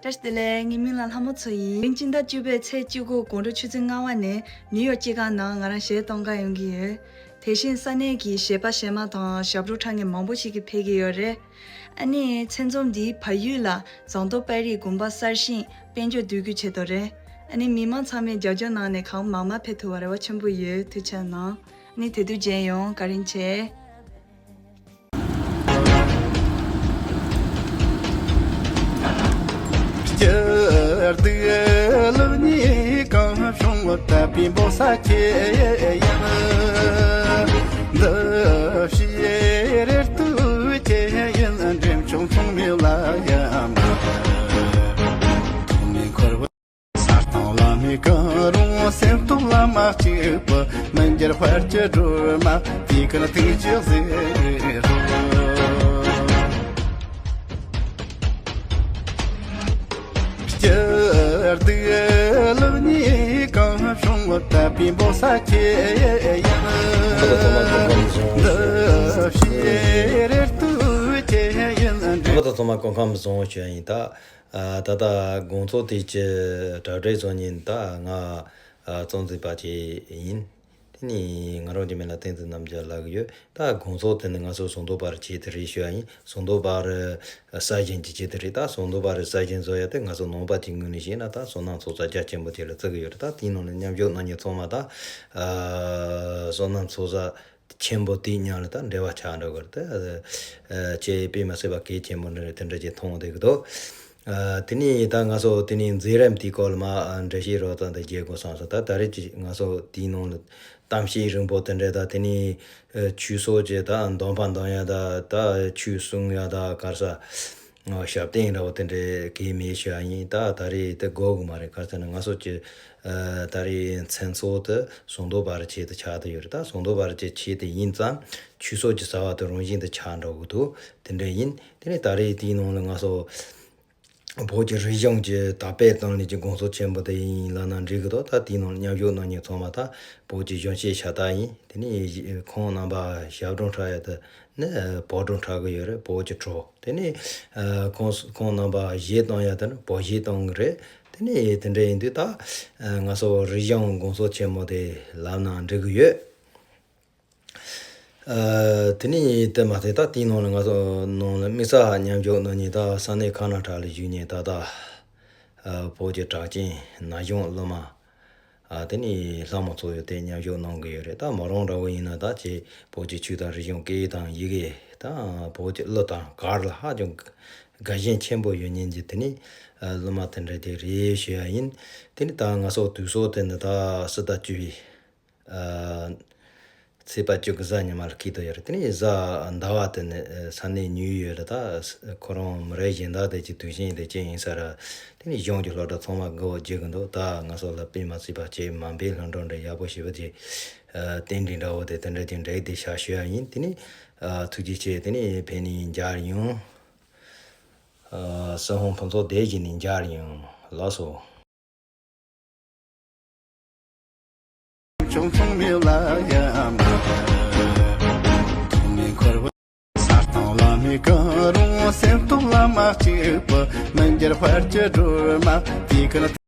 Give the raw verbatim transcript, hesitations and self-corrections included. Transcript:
བཀྲ་ཤིས་བདེ་ལེགས། ངའི་མིང་ལ་ལྷ་མོ་མཚོ་ཡིན། དེ་རིང་སྤྱི་ཟླ་བཅུ་པའི་ཚེས་བཅུ་དགུ་དགོང་དྲོ་ཆུ་ཚོད་ལྔ་པ་ནས་ནིའུ་ཡོག་སྐྱེས་ཁང་ནང་ང་རང་གཞས་གཏོང་ག་ཡོང་གི་ཡོད། དེ་བཞིན་ས་གནས་ཀྱི་གཞས་པ་གཞས་མ་དང་ཞབས་བྲོ་འཁྲབ་མཁན་མང་པོ་ཞིག་གིས་ཕེབས་ཀྱི་ཡོད་རེད། ཨ་ནི་ཚེ་འཛོམས་འདིའི་བལ་ཡུལ་ལ་ཟངས་མདོག་དཔལ་རིའི་དགོན་པ་གསར་བཞེངས་དཔལ་འབྱོར་འདུས་རྒྱུ་ཆེད་དུ་རེད། ཨ་ནི་མི་མང་ཚང་མས་རྒྱབ་སྐྱོར་གནང་ནས་གང་མང་མང་ཕེབས་ཐུབ་པར་རེ་བ་ཆེན་པོ་ཡོད། ཐུགས་རྗེ་གནང་། ཨ་ནི་དེ་དུས་མཇལ་ཡོང་། བཀའ་དྲིན་ཆེ། སྐྱིད་སྡུག་ལེགས་ཉེས་གང་བྱུང་དད་པའི་འབོད་ས་ཁྱེད་ཡིན། འདི་ཕྱིའི་རེ་ལྟོས་ཁྱེད་ཡིན། འདྲེན་བྱུང་མཚུངས་མེད་ལ་ཡ་མ་ཐོག་མའི་འཁོར་བ། ས་དང་བླ་མའི་གང་རུང་སེམས་སྟོབས་བླ་མ་གཅིག་པུ། མི་འགྱུར་དཔལ་གྱི་སྒྲོན་མ་དེ་ཀུན་ཐུགས་རྗེ་གཟིགས་རོགས། སྐྱིད་སྡུག་ལེགས་ཉེས་གང་བྱུང་དད་པའི་འབོད་ས་ཁྱེད་ཡིན། འདི་ཕྱིའི་རེ་ལྟོས་ཁྱེད་ཡིན། རྣམ་པ་ཚོ་ཚང་མ་སྐུ་ཁམས་བཟང་བོ་ཞུ་ཡ་ཡིན། ད་ཨ་ད་ལྟ་དགོང་ཚོགས་དེ་གི་གྲ་སྒྲིག་བཟོ་མཁན་ད་ང་ཨ་རྩོམ་རྩེད་པ་ཅིག་ཡིན། དེ་ནས་ང་རང་གི་མིང་ལ་བསྟན་འཛིན་རྣམ་རྒྱལ་ལབ་ཀྱི་ཡོད། ད་དགོང་ཚོགས་དེ་ནི་ང་ཚོ་ཟངས་མདོག་དཔལ་རི་ཆེད་དུ་རེད་ཞུ་ཡ་ཡིན། ཟངས་མདོག་དཔལ་རི་གསར་བཞེངས་ཀྱི་ཆེད་དུ་རེད། ད་ཟངས་མདོག་དཔལ་རི་གསར་བཞེངས་བཟོ་ཡ་དེ་ང་ཚོ་ནང་པ་གི་ངོས་ནས་བཤད་ན་ད་བསོད་ནམས་ཚོགས་བསགས་རྒྱ་ཆེན་པོ་དེ་ལ་བརྩི་གི་ཡོད་རེད། ད་དེའི་ནང་ནས་མཉམ་ཞུགས་གནང་མཁན་ཚང་མ་ད་ཨ་བསོད་ནམས་ཚོགས་བསགས་ཆེན་པོ་དེའི་མཉམ་ལ་ད་འབྲེལ་བ་ཆགས་འགྲོ་གི་རེད། ད་ཨ་ཁྱེད་དཔེ་མ་སྲིད་པ་གལ་ཆེན་པོ་འདྲ་རེད། དེ་འདྲ་ཅིག་མཐོང་བསྡད་ཀྱི་འདུག་ཨ་དེ་ནས་ད་ང་ཚོ་དེ་ནས་མཛད་རིམ་དེའི་སྐོར་ལ་མར་ཨ་འགྲེལ་བཤད་རོབ་ཙམ་དེ་རྒྱག་དགོས་བསམ་སོང་། ད་ད་རེས་ཀྱི་ང་ཚོ་དེའི་ནང་ལ་གཏམ་བཤད་རིང་པོ་དེ་འདྲ་ད་དེ་ནས་ཨ་ཆོས་ཚོགས་ཀྱི་ད་འདོན་པ་འདོན་ཡ་ད་ད་ཆོས་གསུང་ཡ་ད་ག་རེ་ཟ། ཨ་ཞབས་བརྟན་འདྲ་བོ་དེ་འདྲའི་གལ་མེད་ཤོས་ཡིན། ད་ད་རེས་དེ་དགོས་གི་མ་རེད། ག་རེ་ཟེར་ན་ང་ཚོ་གི་ཨ་ད་རེས་མཚན་ཚོགས་དེ་ཟངས་མདོག་དཔལ་རི་ཆེད་དུ་ཆགས་བསྡད་ཡོད་རེད། ད་ཟངས་མདོག་དཔལ་རི་ཆེད་ཆེད་དུ་ཡིན་ཙང་ཆོས་ཚོགས་ཀྱི་བྱ་བ་དེ་རང་བཞིན་དུ་ཆགས་འགྲོ་གི་འདུག་དེ་འདྲ་ཡིན། དེ་ནས་ད་རེས་དེའི་ནང་ལ་ང་ཚོ་བོད་ཀྱི་རིག་གཞུང་གི་དར་སྤེལ་གཏོང་ལེན་གྱི་དགོངས་ཚུལ་ཆེན་པོ་དེ་ཡིན་ལབ་ན་འགྲིག་གི་འདུག་ད་དེའི་ནང་ལ་མཉམ་ཞུགས་གནང་མཁན་ཚང་མ་ད་བོད་ཀྱི་གཞོན་སྐྱེས་ཤ་སྟག་ཡིན། དེ་ནས་ཁོང་རྣམ་པ་ཞབས་བྲོ་འཁྲབ་ཡ་དེ་ནི་བོད་བྲོ་འཁྲབ་གི་ཡོད་རེད། བོད་ཀྱི་བྲོ། དེ་ནས་ཨ་ཁོང་ཁོང་རྣམ་པ་གཞས་གཏོང་ཡ་དེ་ནི་བོད་གཞས་གཏོང་གི་རེད། དེ་ནས་དེ་འདྲ་ཡིན་དུས་ད་ཨ་ང་ཚོ་རིག་གཞུང་དགོངས་ཚུལ་ཆེན་མོ་དེ་ལབ་ན་འགྲིག་གི་ཡོད། ཨ་དེ་ནས་དེ་མ་ཟད་ད་དེའི་ནང་ལ་ང་ཚོ་ནང་ལ་དམིགས་བསལ་མཉམ་ཞུགས་གནང་མཁན་ད་ས་གནས་ཁ་ན་ཊ་ལ་བཞུགས་མཁན་ད་ལྟ་ཨ་བོད་ཀྱི་གྲགས་ཅན་ན་གཞོན་སློབ་མ། ཨ་དེ་ནས་ལྷ་མོ་མཚོ་ཡོད་དེ་མཉམ་ཞུགས་གནང་གི་ཡོད་རེད། ད་མོ་རང་འདྲ་བོ་ཡིན་ན་ད་ཅིག་བོད་ཀྱི་ཆོས་དང་རིག་གཞུང་སྐད་ཡིག་དང་ཡི་གེ་དང་བོད་ཀྱི་གླུ་དང་གར་ལ་ཧ་ཅང་དགའ་ཞེན་ཆེན་པོ་ཡོད་མཁན་གྱི་དེ་ནས་ཨ་སློབ་མ་དེ་འདྲ་དེ་རེད་ཞུ་ཡ་ཡིན། དེ་ནས་ད་ང་ཚོ་དུས་ཚོད་དེ་ནི་ད་ཕྱི་ཟླ་བཅུ་པའི་ཨ་ཚེས་པ་བཅུ་གི་གཟའ་ཉི་མ་ལ་འཁེལ་དུ་ཡོད་རེད། དེ་ནས་གཟའ་ཟླ་བ་དེ་ནི་ས་གནས་ཉུལ་ཡོད་རེད། ད་ཁོ་རང་མི་རབས་གཞན་དག་དེ་གི་དུས་ཆེན་དེ་ཅི་ཡིན་ས་ར། དེ་ནས་གཞུང་གི་སློབ་གྲྭ་ཚང་མ་དགའ་བོ་བརྗེད་གི་འདུག་ད་ང་ཚོ་ལ་དཔེ་མ་སྲིད་པ་ཅིག་མ་འབད་ལྷུན་གྲུབ་འདྲ་ཡག་པོ་ཞེ་པོ་ཅིག་ཨ་རྟེན་འབྲེལ་འདྲ་བོ་དེ་དེ་འདྲ་ཅིག་འགྲིག་དེ་ཤག་ཞུ་ཡ་ཡིན། དེ་ནས་ཨ་ཐུགས་རྗེ་ཆེ། དེ་ནས་ཕེབས་ནས་མཇལ་ཡོང་། ཨ་སྲིད་དབང་ཕུན་ཚོགས་སྡེ་བཞི་ནས་མཇལ་ཡོང་། ལགས་སོ། བྱུང་མཚུངས་མེད་ལ་ཡ་མ་ཐོག་མའི་འཁོར་བ། ས་དང་བླ་མའི་གང་རུང་སེམས་སྟོབས་བླ་མ་གཅིག་པུ། མི་འགྱུར་དཔལ་གྱི་སྒྲོན་མ་དེ་ཀུན།